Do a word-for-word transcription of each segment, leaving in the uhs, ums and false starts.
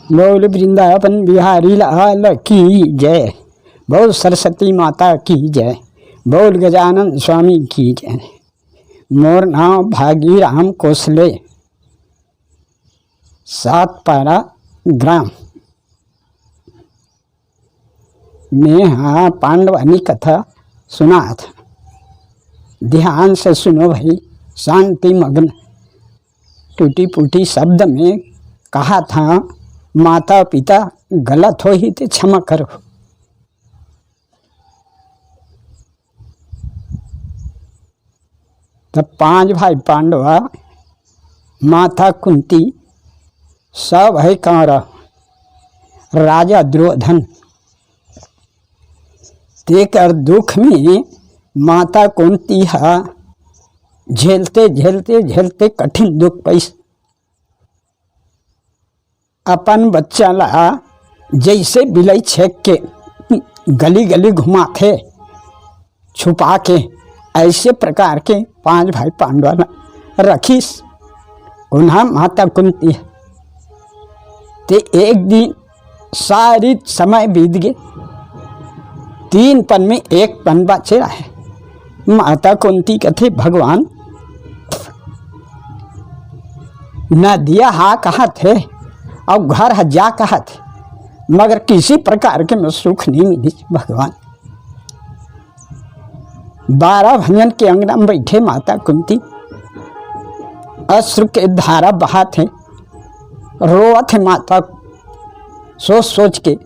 बोल वृंदावन बिहारी लाल की जय, बोल सरस्वती माता की जय, बोल गजानन स्वामी की जय। मोर नाम भागीराम कोसले, सातपारा ग्राम। मेंहा पांडवानी कथा सुनात हंव। ध्यान से सुनो भाई, शांति मग्न। टूटी फूटी शब्द में कहात हंव, माता पिता गलत होही ते क्षमा करो। तब पांच भाई पांडवा, माता कुंती, सब है कौरव, राजा दुर्योधन। तेकर दुख में माता कुंती हा झेलते, झेलते, झेलते कठिन दुख पाइस। अपन बच्चा ला जैसे बिलई छेंक के गली गली घुमाथे छुपा के, ऐसे प्रकार के पांच भाई पांडवा ला रखिस। उन्हा माता कुंती ते एक दिन सारी समय बीत गे, तीन पन में एक पन बाचे रहे। माता कुंती कथे, "भगवान, नदिया हा कहत हे अउ घर ह जा कहत हे, मगर किसी प्रकार के में सुख नहीं मिलिस भगवान।" बारह भंजन के अंगना में बैठे माता कुंती, अश्रु के धारा बहात हे, रोवत हे माता, सोच सोच के,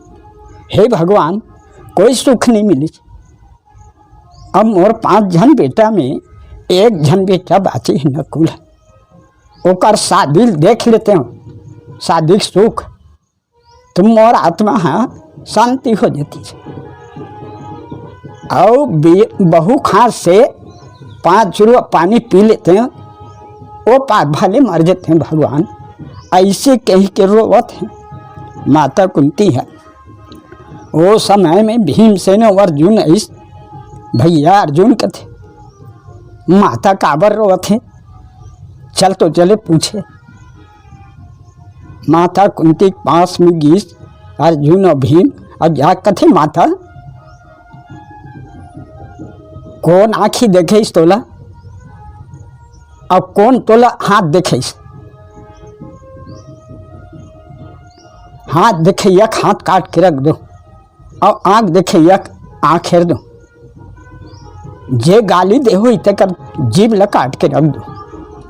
"हे भगवान, कोई सुख नहीं मिलिस। अब मोर पांच झन बेटा में एक झन बेटा बाचे हे नकुल, ओकर शादी ल देख लेतेंव, शादी के सुख, त मोर आत्मा ह शांति हो जतिस। अउ बे-, बहू खांस से पांच चुरुआ पानी पी लेतेंव, ओ पाप भले मर जतेंव भगवान।" ऐसे कहि के रोवत हे माता कुंती ह। ओ समय में भीमसेन अउ अर्जुन अइस। भैया अर्जुन कथे, "माता काबर रोवत हे? चल तो चले पूछे।" माता कुंती के पास में गिस अर्जुन अउ भीम, अउ जा कथे, "माता, कोन आँखी देखेस तोला? अउ कोन तोला हाथ देखेस? हाथ देखे एक हाथ काट के रख दो।" अउ आँख देखे एक आँख हेर दो। जे गाली दे होही तेकर जीभ ल काट के रख दो।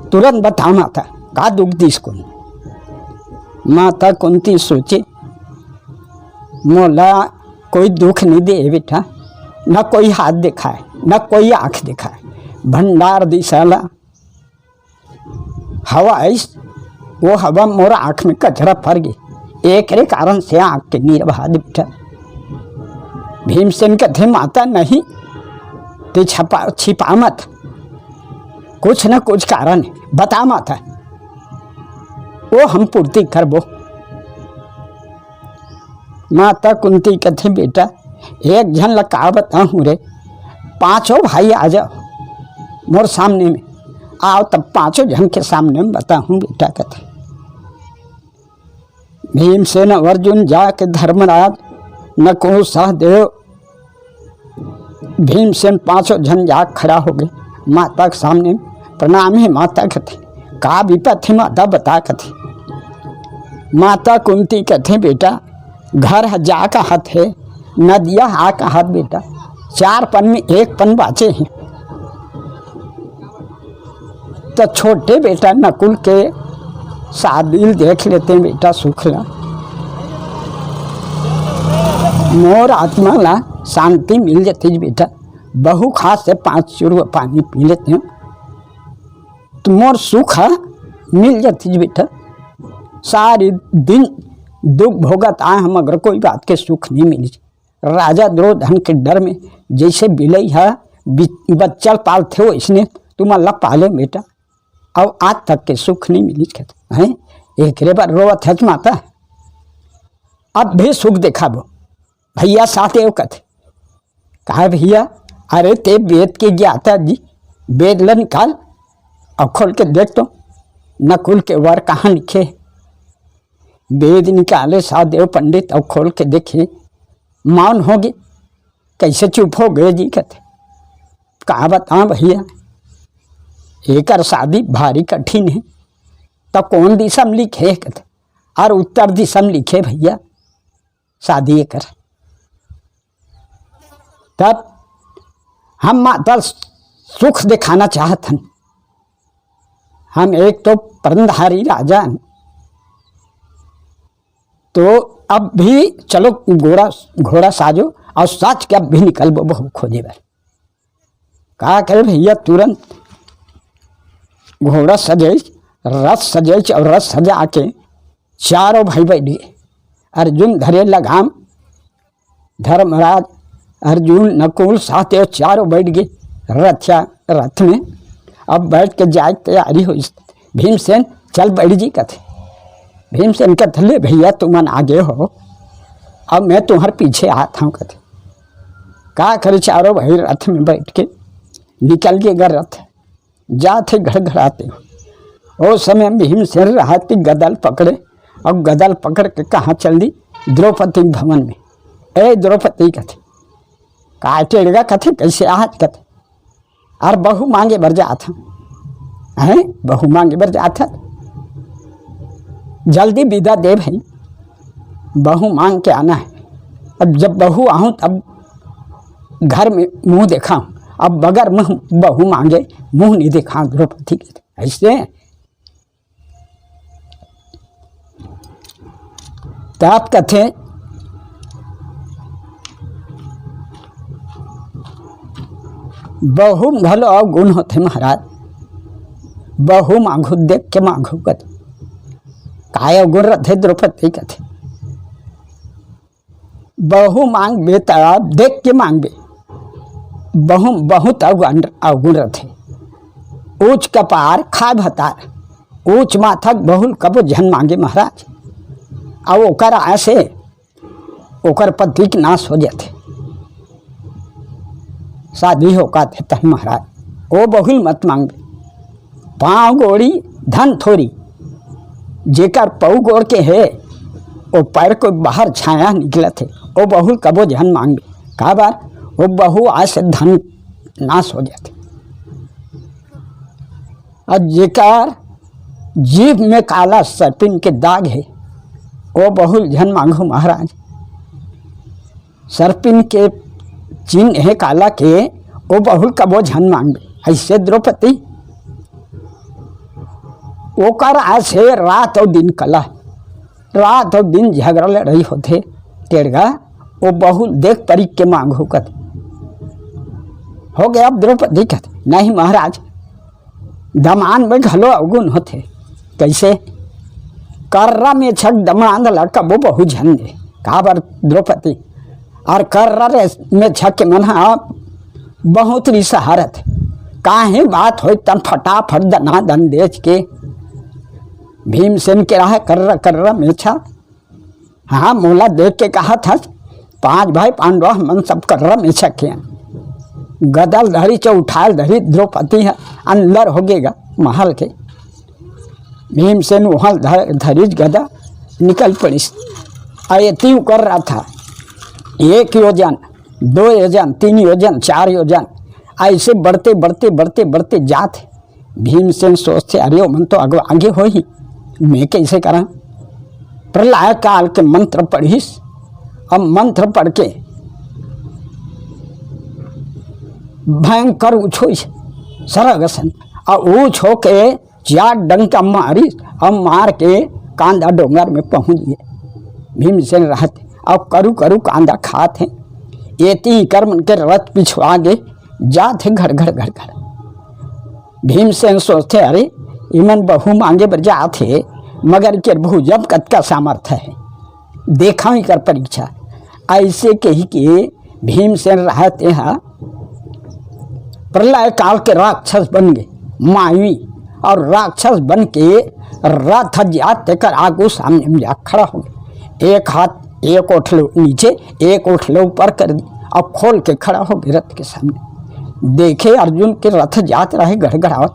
तुरंत बता माता, का दुख दिस कोन? माता कुंती सोचे, मोला कोई दुख नहीं दे बेटा, न कोई हाथ दिखाए, न कोई आँख दिखाए। भंडार दिस ला हवा आइस, वो हवा मोर आँख में कचरा भर गे, एकरे कारण से आँख के नीर बहा दे बेटा। भीमसेन कथे, "माता नहीं, ते छपा, छिपा मत, कुछ न कुछ कारण हे, बता माता, वो हम पूर्ति करबो।" माता कुंती कथे, "बेटा, एक झन ला का बताहूँ रे, पांचों भाई आ जाओ मोर सामने में, आओ तब पांचों झन के सामने में बताहूँ बेटा," कथे। भीमसेन अउ अर्जुन जाके धर्मराज, नकुल, सहदेव, भीमसेन पांचों झन जा खड़ा हो गए माता के सामने। "प्रणाम हे माता," कथे। "का विपत हे माता, बता," कथे। माता कुंती कथे, "बेटा, घर ह जा कहत हे, नदिया हा कहत बेटा, चार पन में एक पन बाचे हे।" त छोटे बेटा नकुल के शादी ल देख लेते बेटा, सुख ला, मोर आत्मा ला शांति मिल जतिस बेटा। बहू खांस से पांच चुरुआ पानी पी लेते, त मोर सुख ह मिल जतिस बेटा। सारी दिन दुख भोगत आए हम, मगर कोई बात के सुख नहीं मिलिस। राजा दुर्योधन के डर में जैसे बिलई ह बि-, बच्चा ल पालथे, वैसने तुमन ला पाले बेटा, अउ आज तक के सुख नहीं मिलिस कहत हैं। एकरे बर रोवत हच माता, अब भी सुख देखाबो। भैया सहदेव कथे, "का भैया?" "अरे ते वेद के ज्ञाता जी, वेद ल निकाल अउ खोल के देख तो, नकुल के वर कहाँ लिखे?" वेद निकाले सहदेव पंडित अउ खोल के देखे, मौन हो गे। "कइसे चुप हो गे जी?" कथे। "का बतावं भइया, एकर शादी भारी कठिन हे।" "त कोन दिशा म लिखे?" कथे। "अरे उत्तर दिशा म लिखे भइया शादी एकर।" तब हम माता सुख देखाना चाहत हन। हम एक तो परनधारी राजा हन, तो अब भी चलो घोड़ा, घोड़ा साजो अउ सज के अब भी निकलबो बहू खोजे बर। का करे भइया, तुरंत घोड़ा सजइस, रथ सजइस अउ रथ सजा के चारों भाई बइठ गे। अर्जुन धरे लगाम, धर्मराज, अर्जुन, नकुल, सहदेव चारों बइठ गे रथिया, रथ में। अब बइठ के जाए के तैयारी होइस। भीमसेन, "चल बइठ जी," कथे। भीमसेन कथे, "ले भइया, तुमन आगे हो, अब मैं तुम्हर पीछे आत हंव," कथे। का करे, चारों भाई रथ में बइठ के निकल गे गा रथ। जात हे घड़घड़ाते। ओ समय भीमसेन रहत हे गदा ल पकड़े, अउ गदा ल पकड़ के कहाँ चल दी? द्रौपदी भवन में। "ए द्रौपदी," कथे, "का टेड़गा?" कथे, "कइसे आहत?" कथे, "अरे बहू मांगे बर जात हंव।" "हैं, बहू मांगे बर जात हस? जल्दी बिदा दे भई, बहू मांग के आना हे। अब जब बहू आहूं तब घर में मुंह देखाहूं, अब बगर मुंह बहू मांगे मुंह नइ देखाहूं द्रौपदी के।" अइसे तब कथे, बहू म घलो अवगुण होथे महाराज, बहू मांगहू देख के मांगहू कथे। काय अवगुण रथे द्रौपदी कथे? बहू मांगबे त देख के मांगबे। बहू बहुत अवगुण, अवगुण रथे। ऊंच कपार खाय भतार, ऊंच माथा के बहू ल कबो झन मांगे महाराज। अउ ओकर आय से ओकर पति के नाश हो जाथे। शादी हो का थे तहन महाराज, ओ बहू ल मत मांगबे। पांव गोड़ी धन थोरी, जेकर पऊ गोड़ के हे, ओ पैर के बाहर छाया निकलत हे, ओ बहू ल कबो झन मांगबे। काबर? ओ बहू आय से धन नाश हो जाथे। अउ जेकर जीभ में काला सर्पिन के दाग हे, ओ बहू ल झन मांगहू महाराज। सर्पिन के चिन्ह हे काला के, ओ बहू ल कबो झन मांगबे। अइसे द्रौपदी, ओकर आय से रात अउ दिन कला, रात अउ दिन झगड़ा लड़ाई होथे। टेड़गा, ओ बहू ल देख परिख के मांगहू कथे। हो गे अब द्रौपदी कथे, नहीं महाराज, दमांद में घलो अवगुण होथे। कइसे? कर्रा मेछा के दमांद ला कबो बहू झन दे। काबर द्रौपदी? अउ कर्रा रे मेछा के मन ह बहुत रिसहा रथे। काहीं बात होय तब फटाफट दनादन देच के भीमसेन के राहे कर्रा कर्रा मेछा। हाँ, मोला देख के कहत हस, पांच भाई पांडव हमन सब कर्रा मेछा के हन। गदा ल धरिस, उठा ल धरिस, द्रौपदी ह अंदर हो गे गा महल के। भीमसेन उहां ल धर-, धरिस गदा, निकल पड़िस। अउ एती ओकर रथ ह एक योजन, दो योजन, तीन योजन, चार योजन, अइसे बढ़ते, बढ़ते, बढ़ते, बढ़ते जात हे। भीमसेन सोचथे, "अरे, ओमन तो आगू आगे होही, मैं कइसे करंव?" प्रलय काल के मंत्र पढ़िस, अउ मंत्र पढ़ के भयंकर ऊंच होइस सरग असन, अउ ऊंच होके चार डंका मारिस, अउ मार के कांदा डोंगर में पहुंच गे। भीमसेन रहत हे, अउ करू करू कांदा खात हे। एती कर मन के रथ पिछुआ गे, जात हे घड़ घड़ घड़ घड़। भीमसेन सोचथे, "अरे, इमन बहू मांगे बर जात हे, मगर के भुजा म कतका सामर्थ हे, देखंव एकर परीक्षा।" अइसे कहि के भीमसेन रहत हे, प्रलय काल के राक्षस बन गे, मानवी, अउ राक्षस बन के रथ जात तेकर आगू सामने में जा खड़ा हो गे। एक हाथ, एक ओठ ल नीचे, एक ओठ ल ऊपर कर दी, अउ खोल के खड़ा हो गे रथ के सामने। देखे अर्जुन के रथ जात रहे गड़गड़ावत।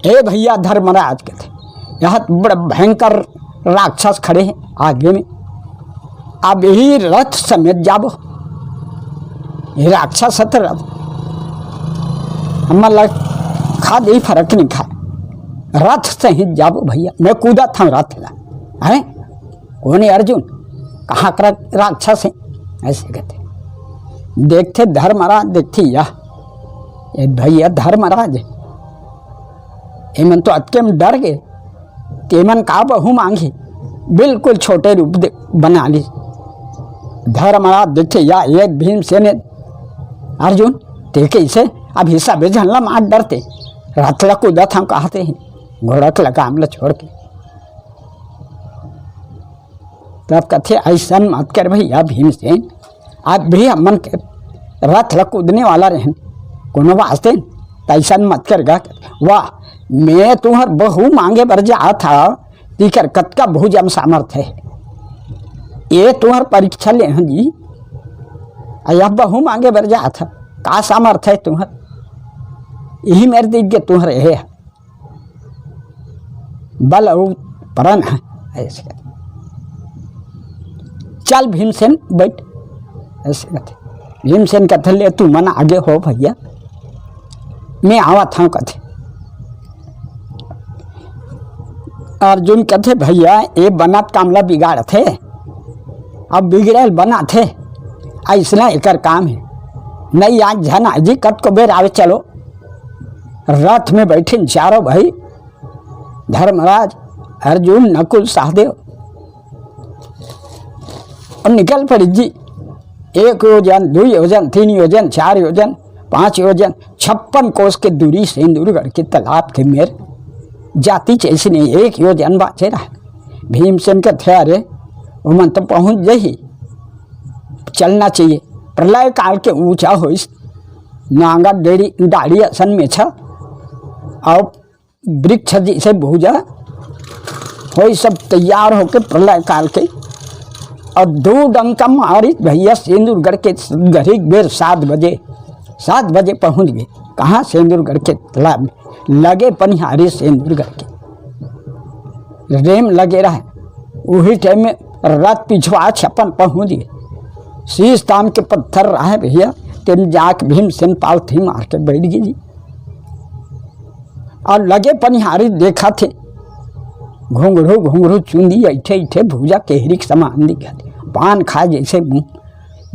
"ए भइया धर्मराज," कथे, "यह तो बड़ा भयंकर राक्षस खड़े हे आगे में, अब यही रथ समेत जाबो। ये राक्षस ह त रथ, हमन ला खा दे, फरक नहीं खाय, रथ सहित जाबो भैया, मैं कूदत हंव रथ ला। हैं? कोन हे अर्जुन? कहाँ का राक्षस हे? ऐसे कहते। देखथे धर्मराज, देखथे, यह, ये भैया धर्मराज हे। एमन तो अतके में डर गे, तेमन का बहू मांगी, बिल्कुल छोटे रूप दे, बना ली। धर्मराज देखथे, या ये भीमसेन, अर्जुन, ते कैसे? अभी सबे झन ला मार डरते, रथ ला कूदत हंव कहते हे, घोड़ा के लगाम ला छोड़ के। तब कथे, "अइसन मत कर भैया भीमसेन, अब भी हमन के रथ ल कूदने वाला रहन, कोनो वास्ते त अइसन मत कर गा।" "वाह, मैं तुहर बहू मांगे बर जात हंव, तिकर कतका भुजा म सामर्थ हे, ये तुहर परीक्षा ले हंव जी। अया बहू मांगे बर जात हंव, का सामर्थ हे तुहर? यही मेर दिख गे तुहर हे।" बल अउ प्रण हे, ऐसे कहते। "चल भीमसेन, बैठ," ऐसे कहते। भीमसेन कहते, "ले तुमन आगे हो भैया, मैं आवत हंव," कहते। अर्जुन कहते, "भैया, ये बनत काम ला बिगाड़त हे, अब बिगड़े ल बनत हे, अइसना एकर काम हे, नहीं आज झन आय जी, कतको बेर आवे, चलो।" रथ में बैठिन चारों भाई, धर्मराज, अर्जुन, नकुल, सहदेव, अउ निकल पड़े जी। एक योजन, दू योजन, तीन योजन, चार योजन, पांच योजन, छप्पन कोस के दूरी सेंदुरगढ़ के तालाब के मेर जातिच, अइसने एक योजन बांचे रहय। भीमसेन कहथे, "अरे, ओमन तो पहुंच जाही, चलना चाहिए।" प्रलय काल के ऊंचा होइस, नांगर डेड़ी, डाड़ी असन मेछा, अउ वृक्ष जइसे भुजा होई, सब तैयार होके प्रलय काल के, अउ दू डंका मारिस भैया सेंदुरगढ़ के घरी बेर सात बजे, सात बजे पहुंच गे। कहाँ? सेंदुरगढ़ के तालाब में, लगे पनिहारी सेंदुरगढ़ के रेम लगे रहय। उही टाइम में रथ पिछवा छप्पन पहुंच गे। शीश ताम के पत्थर रहय भैया, तेन जाके भीमसेन पालथी मार के बैठ गे जी। अउ लगे पनिहारी देखथे, घुंघरू घुंघरू चुंदी, अइठे अइठे भुजा केहरी के समान दिखथे, पान खाय जइसे मुंह।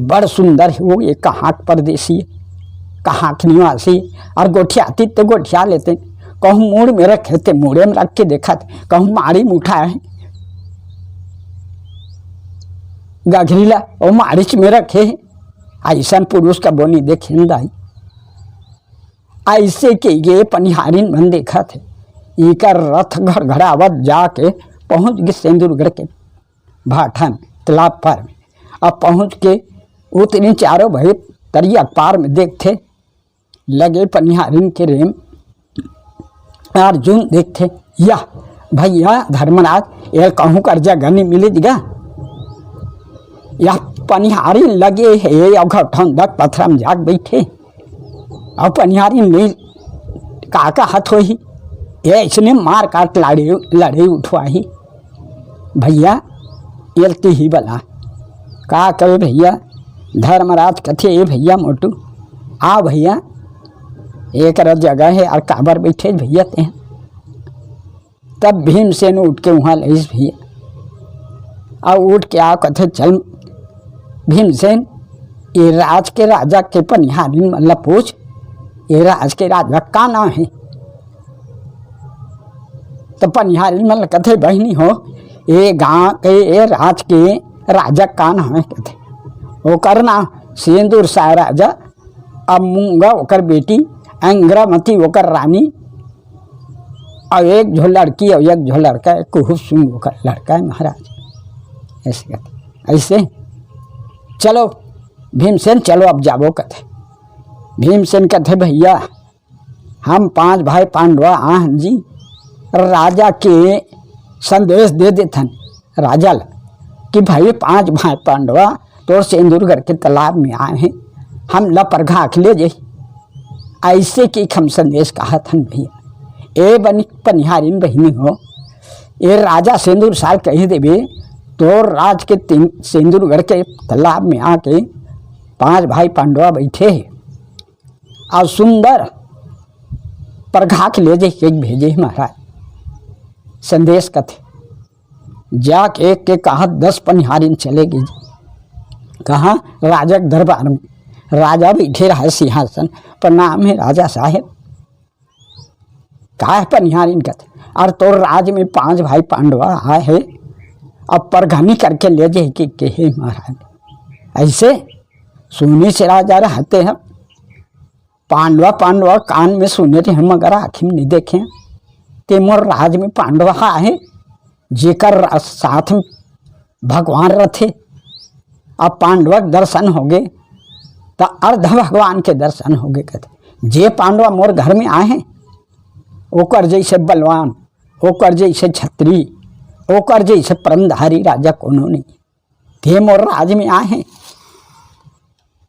बड़ सुंदर हे वो, ये कहाँ के परदेसी, कहाँ के निवासी, अउ गोठियातिस त गोठिया लेते, कहूँ मुड़ में रखे ते मुड़े में रख के देखत, कहूँ माड़ी में उठाय हे गघरी ला, ओ माड़ीच में रखे हे। अइसन पुरुष कभू नइ देखेन दाई। अइसे कहिके पनिहारिन मन देखत हे, इकर रथ घड़घड़ावत जाके पहुंच गे सेंदुरगढ़ के भाठा में, तालाब पार में। अब पहुंच के उतरिन चारों भाई तरिया पार में, देखथे लगे पनिहारिन के रेम। अर्जुन देखथे, "या भैया धर्मराज, ये कहूँ कर जगह नइ मिले दिगा, या पनिहारिन लगे हे, अउ घर ठंडक पथरा में जाके बइठे।" अउ पनिहारिन नइ का कहत होही, ये अइसने मार काट लड़े, लड़े उठवाही। भैया, एल तिही बला। का कहे भैया? धर्मराज कथे, "ए भैया मोटू, आ भैया, एकर जगह हे अउ काबर बइठे भैया तें?" तब भीमसेन उठ के उहाँ लइस भैया, अउ उठ के आ कथे, "चल भीमसेन, ये राज के राजा के पनिहारिन मन ला पूछ, ये राज के राजा का नाम हे?" त पनिहारिन मन ल कथे, "बहिनी हो, ए गांव के, ए राज के राजा का नाम हे?" कथे, "ओकर नाम सेंदुर शाह राजा, अउ मूंगा ओकर बेटी, अंगरामती ओकर रानी, अउ एक झो लड़की अउ एक झो लड़का हे, कुहुसुम ओकर लड़का हे महाराज।" ऐसे कथे, "ऐसे चलो भीमसेन, चलो अब जाबो," कथे। भीमसेन कथे, "भैया, हम पांच भाई पांडवा आहन जी, राजा के संदेश दे देथन राजा ल कि भाई पांच भाई पांडवा तोर सेंदुरगढ़ के तालाब में आए हे, हम ल परघा के ले जाही।" ऐसे कि हम संदेश कहत हन भैया। ए बन पनिहारिन बहिनी हो, ये राजा सेंदुर साय ल कहि देबे, तोर राज के तीन, सेंदुरगढ़ के तालाब में आके पांच भाई पांडवा बइठे हे अउ सुंदर परघा के ले जाके भेजे हे महाराज। संदेश कथे, जाके एक के कहा दस पनिहारिन चले गे। कहाँ? राजा के दरबार में। राजा बइठे रहे सिंहासन। प्रणाम हे राजा साहेब। का हे पनिहारिन कथे? अरे तोर राज में पांच भाई पांडवा आए हे, अब परघा निकर के ले जाए के, के हे महाराज। अइसे सुने से राजा रहते हैं, पांडवा, पांडवा कान में सुने रहे, मगर आँखी में नहीं देखे। ते मोर राज में पांडवा आहे, जेकर रा-, साथ में भगवान रथे। अब पांडवा के दर्शन होगे, त अर्ध भगवान के दर्शन होगे। कथे, जे पांडवा मोर घर में आए हैं, ओकर जइसे बलवान, ओकर जइसे छत्री, ओकर जइसे परमधारी राजा कोनो नहीं। ते मोर राज में आए हैं।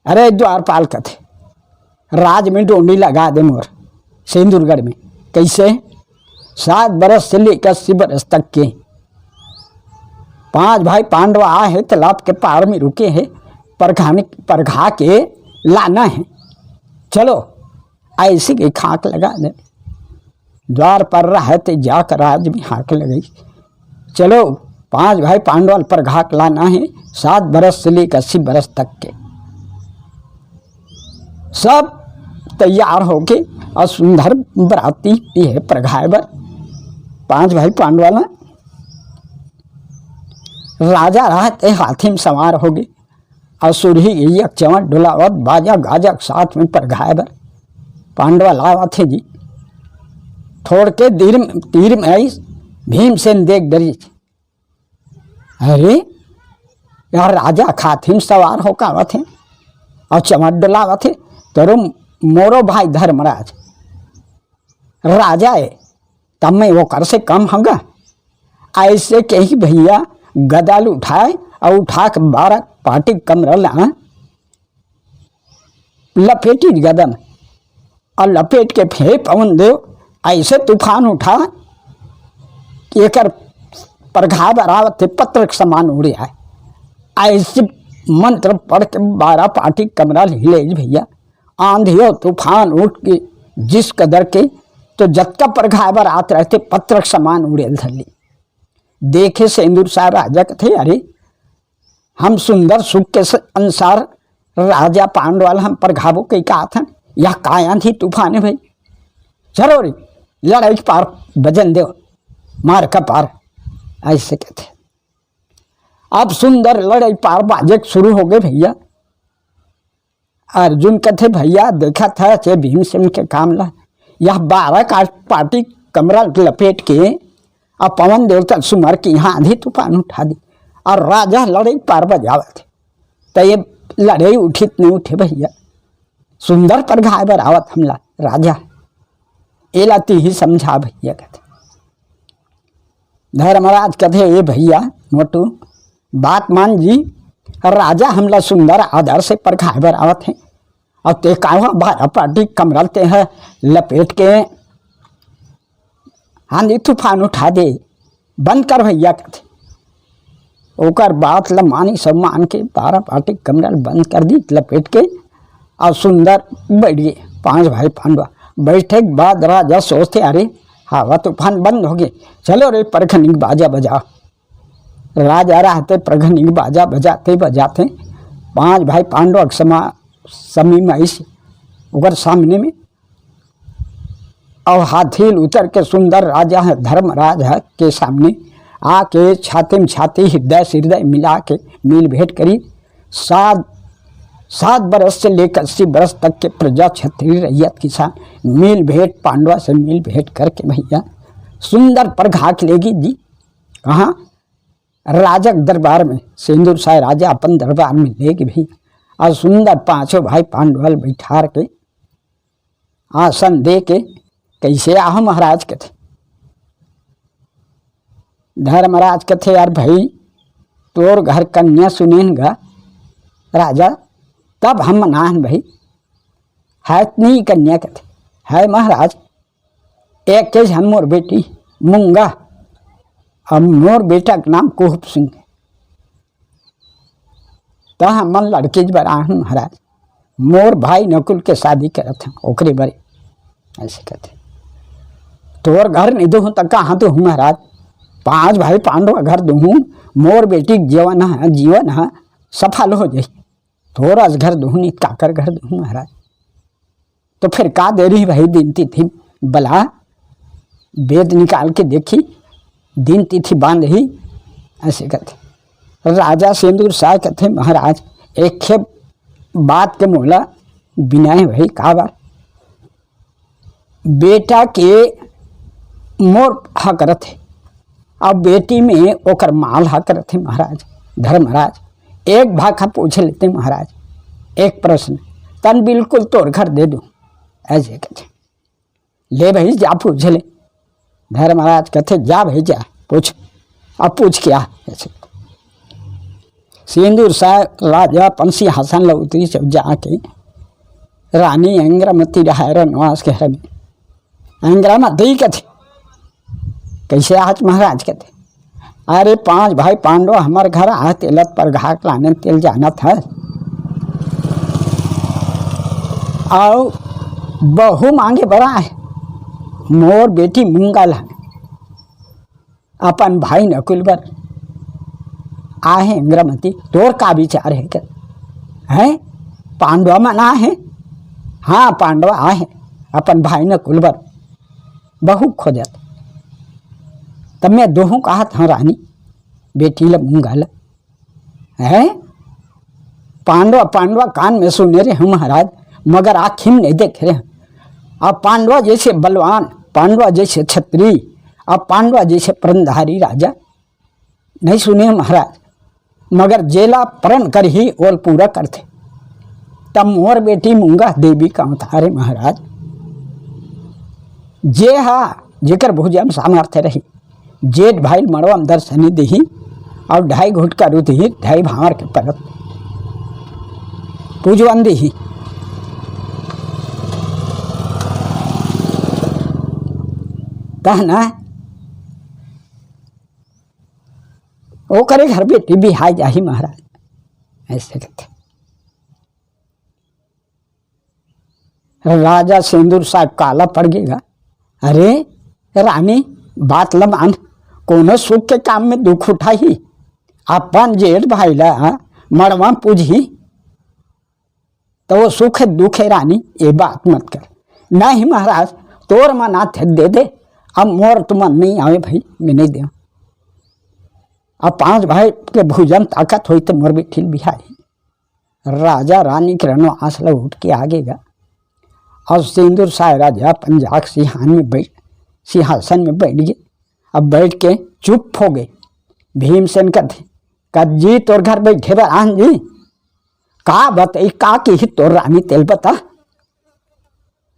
अरे द्वारपाल कथे, राज में डोंडी लगा दे मोर सेंदुरगढ़ में। कइसे? सात बरस से लेकर अस्सी बरस तक के पांच भाई पांडव आए हैं, तालाब के पार में रुके हैं, परघाने, परघा के लाना है। चलो, अइसे के हाक लगा दे। द्वारपाल रहे ते जाके राज में हाक लगाइस, चलो, पांच भाई पांडव ल परघा के लाना है, सात बरस से लेकर अस्सी बरस तक के। सब तैयार होके अउ सुंदर बराती ये परघाए बर पांच भाई पांडव ल। राजा रहे ते हाथी में सवार होगे, अउ सुरही गइया के चमट डोलावत, बाजा गाजा के साथ में परघाए बर पांडव ल आवत हे जी। थोड़के तीर, तीर में आइस, भीमसेन देख डरिस। अरे यार, राजा हाथी में सवार होके आवत हे अउ चमट डोलावत हे, तोरो मोरो भाई धर्मराज राजा हे, त मैं ओकर से कम हंव गा? अइसे कहि भइया गदा ल उठाए अउ उठा के बारह पाटी कमरा ल लपेटिस गदा में अउ लपेट के फेर पवन देव अइसे तूफान उठा, एकर परघाए बर आवत हे पत्र के समान उड़े आए। अइसे मंत्र पढ़ के बारह पाटी कमरा ल हिलाइस भइया। आंधी अउ तूफान उठ के जिस कदर के, तो जतका परघाए बर आत रहिथे, पत्र के समान उड़े ल धर लिस। देखे सेंदुर साय राजा कथे, अरे, हम सुंदर सुख के स-, अनुसार राजा पांडव ल हम परघाबो कहि के आत हन, यह काय आंधी तूफान हे भई? चलो रे, लड़ई के पार बजन देव, मार का पार, अइसे कथे। अब सुंदर लड़ई पार बाजे के शुरू होगे भइया। अर्जुन कथे, भइया, देखत हस ये भीमसेन के काम ल, यह बारह का पाटी कमरा ल लपेट के अउ पवन देव ल सुमर के इहाँ आंधी तूफान उठा दिस अउ राजा लड़ई पार बजावत हे, त ये लड़ई उठिस त नहीं उठे भइया। सुंदर परघाए बर आवत हमला राजा, एला तिही समझा भइया कथे। धर्मराज कथे, ए भइया मोटू, बात मान जी, राजा हमला सुंदर आदर से परघाए बर आवत हे, अउ ते का हुआ, बारह पाटी कमरा ल तें ह लपेट के आंधी तूफान उठा दे, बंद कर भइया कथे। ओकर बात ल मानिस अउ मान के बारह पाटी कमरा ल बंद कर दिस लपेट के, अउ सुंदर बइठ गे पांच भाई पांडव। बइठे के बाद राजा सोचथे, अरे, हवा तूफान बंद होगे, चलो रे परघनी के बाजा बजाओ। राजा रहते परघनी के बाजा बजाते बजाते पांच भाई पांडव के समा-, समीप आइस, ओकर सामने में अउ हाथी ल उतर के सुंदर राजा ह, धर्मराज ह के सामने आके छाती में छाती, हृदय से हृदय मिला के मिल भेंट करिस। सात, सात बरस से लेकर अस्सी बरस तक के प्रजा, क्षत्रिय, रैयत, किसान मिल भेंट, पांडवा से मिल भेंट करके भइया सुंदर परघा के लेगिस जी। कहाँ? राजा के दरबार में, सेंदुर साय राजा अपन दरबार में लेगिस भइया, अउ सुंदर पांचों भाई पांडवा ल बइठार के आसन दे के, कइसे आहो महाराज कथे। धर्मराज कथे, यार भई, तोर घर कन्या सुनेन गा राजा, तब हम मनाहन भई। हे त नहीं कन्या कथे, हे महाराज, एके झन मोर बेटी मूंगा, अब मोर बेटा के नाम कुहूप सिंह हे। त हमन लड़की बर आहन महाराज, मोर भाई नकुल के शादी करत हन, ओकरे बर अइसे कथे। तोर घर नइ दुहूं त कहाँ दुहूं महाराज? पांच भाई पांडव घर दुहूं, मोर बेटी के जीवन ह, जीवन ह सफल हो जाही। तोर अस घर दुहूं, नइ त काकर घर दुहूं महाराज? तो फिर का देरी भाई, दिन तिथि बला, बेद निकाल के देखी, दिन तिथि बांधही, अइसे कथे। राजा सेंदुर साय कथे, महाराज, एक ठे बात के मोला बिनय हे भाई, का बात? बेटा के मोर हक रथे, अब बेटी में ओकर माल हक रथे महाराज। धर्मराज, एक भाखा पूछ लेते महाराज, एक प्रश्न, तन बिल्कुल तोर घर दे दूं, अइसे कथे। ले भाई, जा पूछ ले। धर्मराज कथे, जा भाई, जा, पूछ। अब पूछ क्या? अइसे। सेंदुर साय राजा अपन सिंहासन ल उतरिस, जाके रानी इंद्रावती रहाय रनवास के घर में। इंद्रावती कथे, कइसे आहच महाराज? कथे, अरे, पांच भाई पांडव हमर घर आय, तेला परघा के लाने ल तेला जानत हस। अउ बहू मांगे बर आय, मोर बेटी मूंगा ल, अपन भाई नकुल बर आय हे इंद्रावती, तोर का विचार हे? कथे, हैं? पांडव मन आय हे? हाँ, पांडव आय हे, अपन भाई नकुल बर बहू खोजत। त मैं दुहूं कहत हंव रानी, बेटी ल मूंगा ल। हैं? पांडव, पांडव कान में सुने रहेंव महाराज, मगर आँखी में नइ देखे रहेंव। अब पांडव जइसे बलवान, पांडव जइसे छत्री, अब पांडव जइसे प्रणधारी राजा नइ सुने महाराज, मगर जेला प्रण करही ओला पूरा करथे। त मोर बेटी मूंगा देवी के अवतार हे महाराज, जे हा, जेकर भुजा म सामर्थ्य रही, जेठ भाई ल मड़वा म दर्शनी दिही, अउ ढाई घुटका रुधिर, ढाई भांवर के परत पूजवन दिही। तहना ओकरे घर बेटी बिहाय जाही महाराज, अइसे कथे। राजा सेंदुर साय काला पड़ गे गा। अरे रानी, बात ल मान, कोनो सुख के काम में दुख उठाही, अपन जेठ भाई ल मड़वा म पूजही, त ओ सुख हे दुख हे रानी, ये बात मत कर। नहीं महाराज, तोर मन आथे दे दे, अब मोर तो मन नइ आवे भाई, मैं नइ देंव। अब पांच भाई के भुजा म ताकत होही त मोर बेटी ल बिहाही। राजा रानी के रनवास ल उठ के आगे गा। अउ सेंदुर साय राजा अपन जाके सिंहासन में बैठ, सिंहासन में बैठ गे। अब बैठ के चुप हो गे। भीमसेन कथे, "कज्जी तोर घर बैठे बर आन जी, का बताई, का किही तोर रानी तेला बता,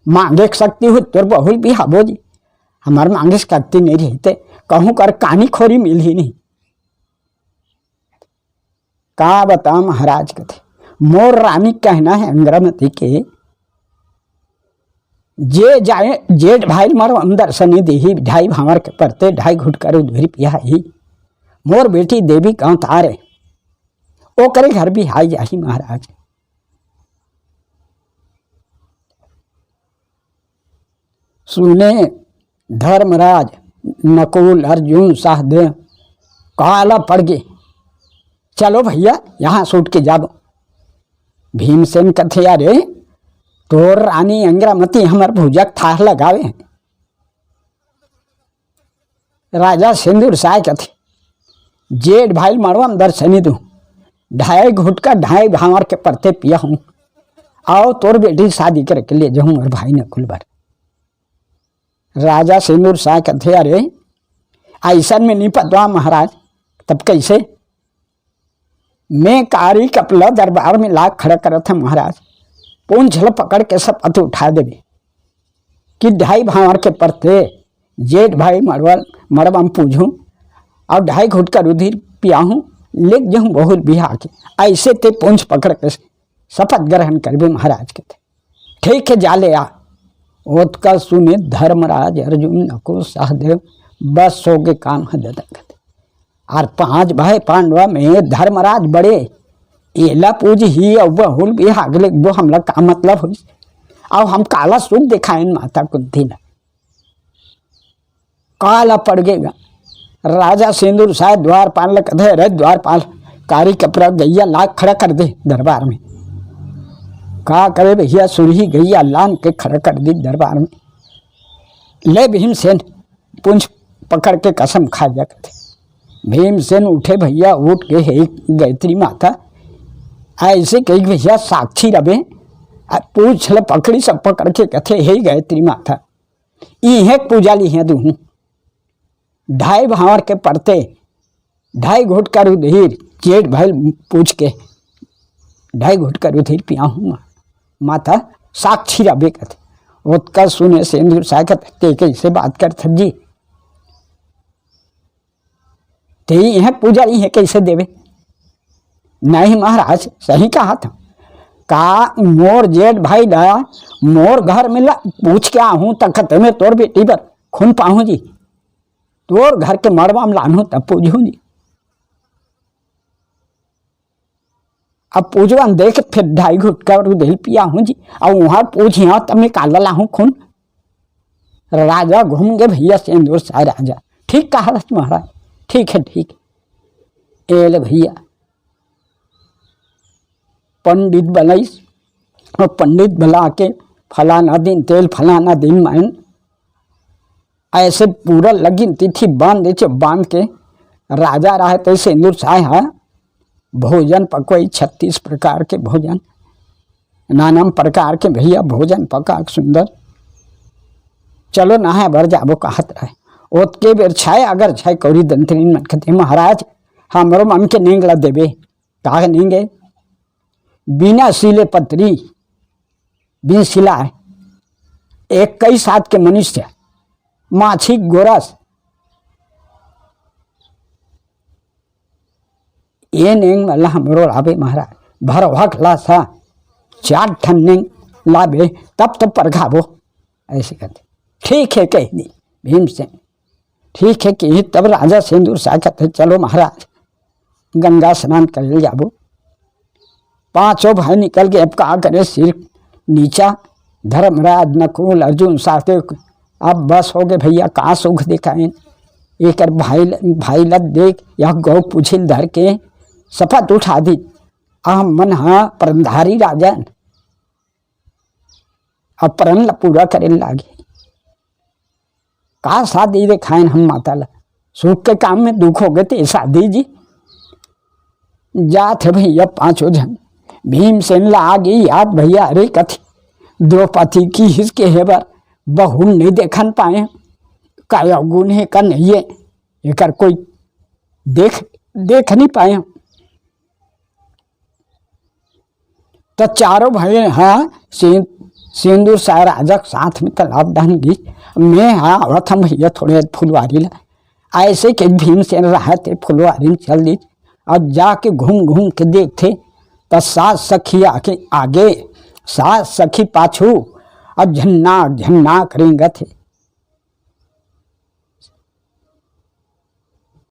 मांगे के शक्ति हो तोर बहू ल बिहाबो जी, हमर मांगे के शक्ति नइ रही ते कहूं कर कानी खोरी मिलही नहीं।" का बता महाराज कथे, मोर रानी कहना हे इंद्रावती के, जे जाय जेठ भाई ल मड़वा म दर्शनी दिही, ढाई भांवर के परते, ढाई घुटका रुधिर पियाही, मोर बेटी देवी के अवतार हे, ओकरे घर बिहाय जाही महाराज। सुने धर्मराज, नकुल, अर्जुन, सहदेव, काला पड़ गे। चलो भैया, यहाँ से उठ के जाबो। भीमसेन कथे, "अरे, तोर रानी इंद्रावती हमर भुजा के थाह लगावे।" राजा सेंदुर साय कथे, "जेठ भाई ल मड़वा म दर्शनी दूं, ढाई घुटका ढाई भांवर के परते पियाहूं, अउ तोर बेटी शादी करके ले जाहूं मोर भाई नकुल बर।" राजा सेंदुर साय कथे, "अरे, अइसन में नइ पतवा महाराज, तब कइसे?" "मैं कारी कपला दरबार में ला खड़ा करत हंव महाराज, पूंछ ल पकड़ के सपत उठा देबे कि ढाई भांवर के परते जेठ भाई मड़वा, मड़वा म पूजहूं अउ ढाई घुटका रुधिर पियाहूं, लेग जहूं बहू ल बिहा के। अइसे ते पूंछ पकड़ के सपत ग्रहण करबे महाराज," कथे। "ठीक हे, जा ले आ।" ओतका सुने धर्मराज, अर्जुन, नकुल, सहदेव, बस हो गे काम ह ददा कथे। अउ पांच भाई पांडव में धर्मराज बड़े, एला पूजही अउ बहुल बिहाग ले, वो हमला का मतलब होइस? अउ हम काला सुख दिखाएन माता कुंती ला? काला पड़ गे गा। राजा सेंदुरसाय द्वारपाल ला कथे, "अरे द्वारपाल, कारी कपरा गइया ला खड़ा कर दे दरबार में।" का करे भइया, सुरही गइया लान के खड़ा कर दी दरबार में। ले भीमसेन, पूंछ पकड़ के कसम खा जा कथे। भीमसेन उठे भइया, उठ के, "हे गायत्री माता, अइसे कहि भइया साक्षी रबे।" अउ पूंछ ल पकड़ी सब पकड़ के कथे, "हे गायत्री माता, इहें पूजा लिहे दूहूं। ढाई भांवर के परते, ढाई घुटका रुधिर, जेठ भाई पूछ के, ढाई घुटका रुधिर पियाहूं माता, साक्षी रबे कथे।" ओतका सुने सेंदुरसाय कथे, "ते कइसे बात करथस जी? ते इहें पूजा इहें कइसे देबे?" "नहीं महाराज, सही कहा था। का मोर जेठ भाई ला मोर घर में ला पूछ के आहूं, त कते में तोर बेटी बर खून पाहूं जी। तोर घर के मड़वा में लानहूं, तब पूजहूं जी। अब पूजवन देख फिर ढाई घुटका रुधिर पियाहूं जी, अउ उहां पूजिया तब में काला लाहूं खून।" राजा घूम गे भइया सेंदुरसाय राजा। "ठीक कहा महाराज, ठीक है, ठीक है।" ए ले भइया, पंडित बलाइस, अउ पंडित बला के फलाना दिन तेल, फलाना दिन मायन, अइसे पूरा लगिन तिथि बांध देथे, बांध के राजा रहे ते सेंदुरसाय हा भोजन पकवाई, छत्तीस प्रकार के भोजन, नाना प्रकार के भइया भोजन पका के सुंदर, "चलो नहाय बर जाबो" कहत रहे। ओतके बेर छाय अगर छाय कौड़ी दंतरीन मन कथे, "महाराज, हमरो मन के नेंग ला देबे।" "का नेंग ए?" "बिना सिले पतरी, बिन सिलाय, इक्कीस हाथ के मनुष्य, माछी गोरस, ए नेंग ला हमरो लाबे महाराज, भरवा खलासा, चार ठन नेंग लाबे, तब तो परघाबो।" अइसे कथे। "ठीक है," कहि दी भीमसेन। "ठीक है," कहि तब राजा सेंदुरसाय कथे, "चलो महाराज, गंगा स्नान करे ल जाबो।" पांचों भाई निकल के अब का करे, सिर नीचा, धर्मराज, नकुल, अर्जुन, साहदेव, अब बस हो गे भइया, का सुख दिखाएन। एकर भाई ल-, भाई ल देख, या गौ पूछी ल धर के सपत उठा दी। आ मन हा परनधारी राजन, अब परन ल पूरा करे लागे। का शादी देखाएन हम माता ला? सुख के काम में दुख हो गे ते शादी जी। जात हे भइया पांचों झन। भीमसेन ला आगे याद भइया, अरे कथे, द्रौपदी किहिस के हे बर बहू ल नइ देखन पाए। का अवगुण हे का नइ हे, एकर कोई देख, देख नइ पाए। त चारों भाई हा सिं-, सेंदुरसाय राजा के साथ में तालाब डहन गिस। मैं हा आवत हंव भइया थोड़े फुलवारी ला। अइसे के भीमसेन रहत हे फुलवारी में चल दिस। अब जाके घूम घूम के देखथे त सात सखी आके आगे, सात सखी पाछू, अब झन्ना झन्ना रेंगत हे।